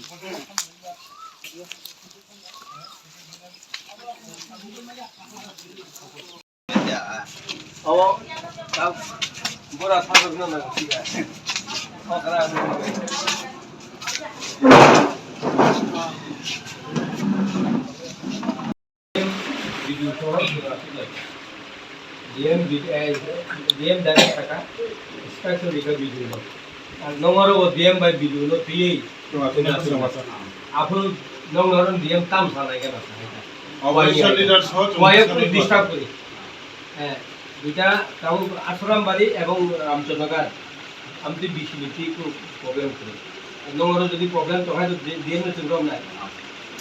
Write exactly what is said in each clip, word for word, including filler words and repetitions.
D M, eh, D M direct saka, inspection rika B D O no. Ar nongaro o D M bai B D O no tiyei. Aphuru nong noron D M tam sanai gana sanai. Opposition leader soh chwng Waya sanai kuri ba. Disturb kuri. Eh, duita tau Ashram Bari ebong Ramchandragar. Amtwi B C ni twi kunu problem kwrwi. Nongoro jodi problem tongkha, D M no chwng romnai.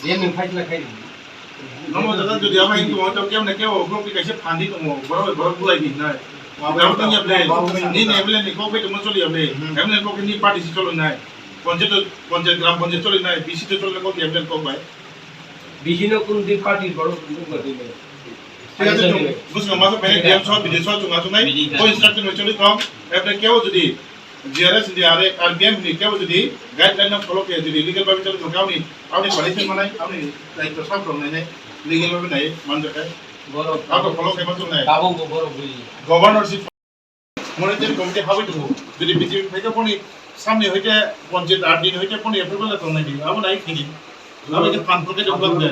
D M nwng phaisla khai di. Nomo jaga jodi ama hindu mo to kemne kebo, borok ni kaisa phandi tongo, borok bai borok bulai di hinai. Borok tong ya ble, ni M L A ni kok bai tongma choli ya ble, M L A ni kok ni party si choli nai. Panchayat, panchayat, gram panchayat choli nai, B C to choli nai kok ya ble kok bai. B C no kun di party borok nungma di. Thik ache, chwng bwskango masa phainai D M soh, B D O soh chwng achuknai, bo instruction bai choli thong, abo kebo jodi G R S ni R, R B M ni kebo jodi guideline no follow khe jodi legal bhabe choli thong khe aboni, aboni condition manai, aboni daityo sab rok nainai, legal bhabe nai manjakhe. Borok abo follow khe ma chwngnai. Tabuk bo borok bui. Governorship Monitoring committee habai tongo. Jodi B J P phaikhe boni samni hoite panchayat R D ni hoite boni approval le tongnai di. Abo nai khini. Abo khe phan phurkhe jok bak de.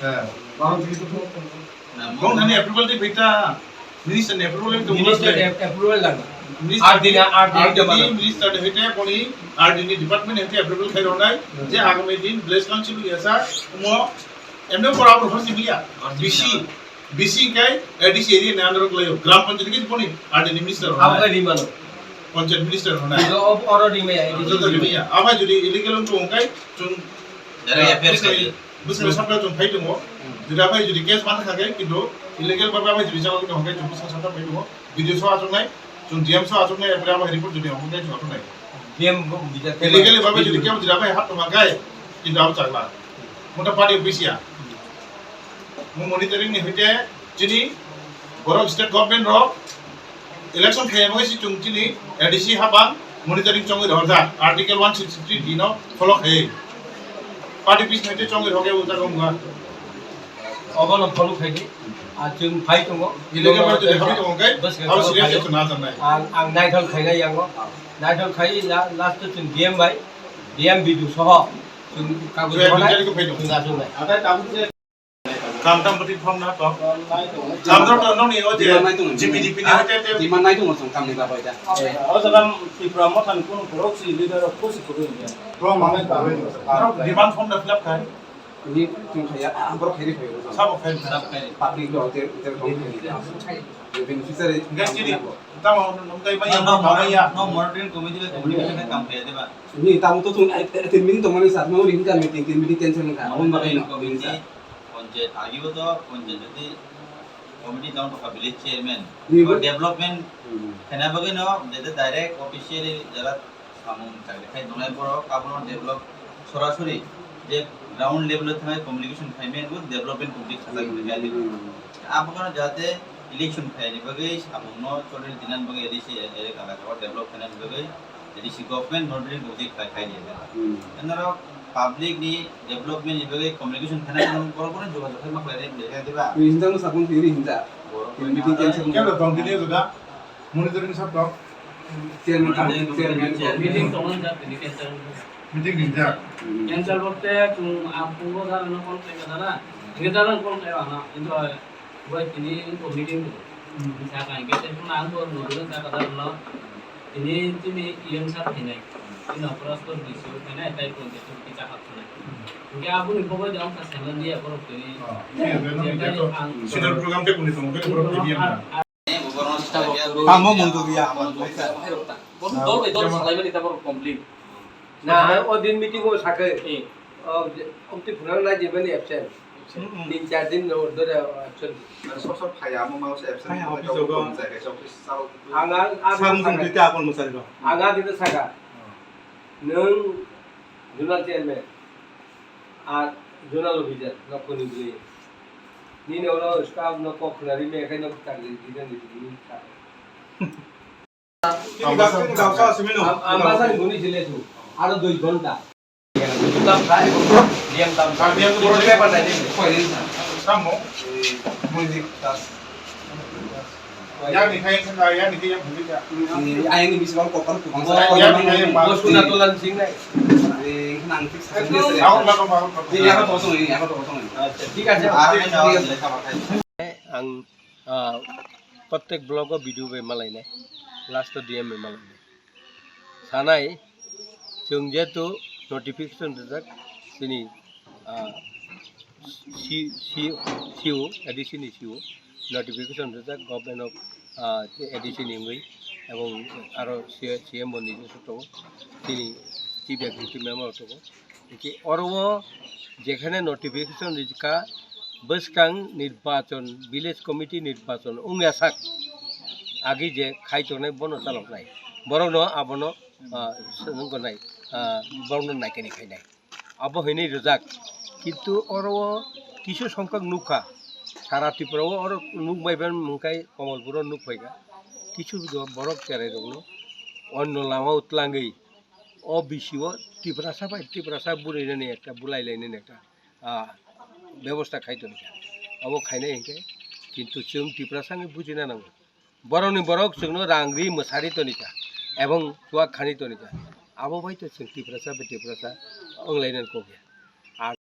He. Bong thani approval di phaita. Minister ni approval le tongo. Minister ni approval lang. Minister R D ni, R D ni R D ni mana. Minister ni hoite boni R D ni department ni hoite approval khai ronai. Je agami din village council yasa mo emne pora abo hosi biya. B C. B C kai A D C area ni under o kwlaio. Gram panchayat khe boni R D ni minister rok. Abo kai rimano. Panchayat minister rok nai. Oro rimaya, A D C. Joto rimaya. Abo jodi illegal wngkha hwnkhe chwng, Direct F I R bwskango, khai di. Bwskango sabla chwng phai tongo. Jodi abo jodi case man kha khe kintu illegal ba abo jodi jaga wngkha hwnkhe chwng bwskango sabla phai tongo. B D O soh achuknai, chwng D M soh achuknai, abo report jodi hwnkhe chwng achuknai. D M bo bijak khe illegal ba jodi kebo jodi abo hap tongma khe kintu abo chakla. Mota party office ya. Mo monitoring ni hoite chini borok state government rok election khe mo si chung chini A D C habang monitoring chongwi rok jak article one sixty three D no follow khai party office hoite chongwi rok e uta rok ma obo no follow khai di a chung phai tongo illegal ma jodi habi tongo kai bwskango abo serious phai action na janai ang ang naithok khainai yango naithok khai la- last to chung D M bai D M B D O soho chung kagoj Jai rok nai Jai ko phai tongo. Chung achuk nai. Kam tam pati form na to. Kam to to noni o je Demand nai tongo. G P D P ni hoite te. Demand nai tongo song kam ni ba bai da. O jaga Tripura Motha ni kunu borok si leader rok kusi kudu ya. Demand form na fill up khai. Ni tung khaya, ah, borok khai ri khai. Sabo khai. Sabo khai. Public lo hotel, hotel kong khai. Beneficiary. Enggak sini. Tamo nungkai maya, no, maya. No monitoring committee le communication kam pe de ba. Ni tamo to tung, eh, eh, tin meeting tongmani sir, no ring ka meeting, tin meeting cancel ka. Aboni bagwi no. Committee, panchayat, agi bo to panchayat jodi committee tong tongkha village chairman. Ni bo development khaina bagwi no, jete direct officially jara samung chakri khai tongnai borok, abono develop sorasori je ground level o thangai communication khai men bo development committee khajak khai. Abono jate election khaini bagwi samungno choril tinan bagwi A D C elaka o develop khainani bagwi A D C government monitoring committee khlai khai di. Hmm. Norok public ni development ni bagwi communication khainai borok borok jogajog khai ma khlai di ba? Hinjak no sabung tiri hinjak. Borok meeting cancel. Kelo tong tini joda monitoring sab tong. Chairman, chairman. Meeting tong jak tini cancel. Meeting hinjak. Hmm. Cancel bolte chung apungo dara no kon khlai dara. Inge dara kon khlai ana. Into Bai tini wngkha meeting tong. Hmm. Saka hingke tei phano ang bo nugwi saka da no. Tini, tini E M sir phainai. Tini opor astor D C o phainai, tai phone tei phone kicha hap phainai. Hmm. Hingke aboni bogoi de wngkha saiman dia borok tini. Oh, iya, benar, benar. Ang senior program tei boni tongo, borok tini yang. Tamo munduk ya. Bono dol bai dol salaimani ta borok complain. Na, o din meeting o sakai. Eh. O, je, omtwi phunang na jebani absent. Mm, mm. Tin char din no dore absent. Mane sob sob phai amo ma se absent. Phai amo office o go. Jai kaisa office sao. Ang, ang, ang, samung saka. Twi ta apon musari no. Ang, ang, kita saka. Hmm. Nung zonal chairman. Ar zonal officer, no kuni bri. Nini oro staff no kok khna ri me khai no tak ri, ri, ri, ri, ri, ri. Am-, ambasani guni sile tu, aro dui ghonta. Tam sa, D M tam sa. Ah, D M to borok. Newspaper nai ni. Tamo? Music tas. Yang ni khai yang ni khai yang bumi ka. Ayang ni bisi bang kokon. Yang ni khai yang bang. Bos kuna tolan sing nai. Eh, nang fix. Yang na ko bang. Ini apa kosong ini, apa kosong ini. Acha, thik ache. Ar ang, ah, prottek blogo video bai malainai. Last D M bai malainai. Sanai, chwng jehetu notification rijak, chini, ah, C-, C-, C O, A D C ni C O, notification rijak, Government of, ah, A D C ni wngwi, ebong aro C-, C M o ni tongo, chini Chief Executive Member tongo. Hingke oro o jekhane notification rijak kha, bwskang nirbachon, village committee nirbachon wngya sak, agi je khai tongnai bono chaloknai, borokno abono ah, swngwng gonai, ah, borokno naikani khainai. Abo hinwi rijak. Kintu oro o kisu songkhok nukha. Sara Tripura o oro nuk maiban mungkai Komolpur o nuk phaikha. Kisu borok cherai rokno onno lama o twlangwi o bisi o Tiprasa bai Tiprasa bwrwi nani ekta bulai lai nani ekta, ah, bebosta khai tongkha. Abo khainai hinkhe kintu chwng Tiprasa wngwi bujina nango. Borokni borok chwngno rang ri mwsari tonikha, ebong chuak khani tonikha. Abo bai to chwng Tiprasa bai Tiprasa wnglainani kok ya.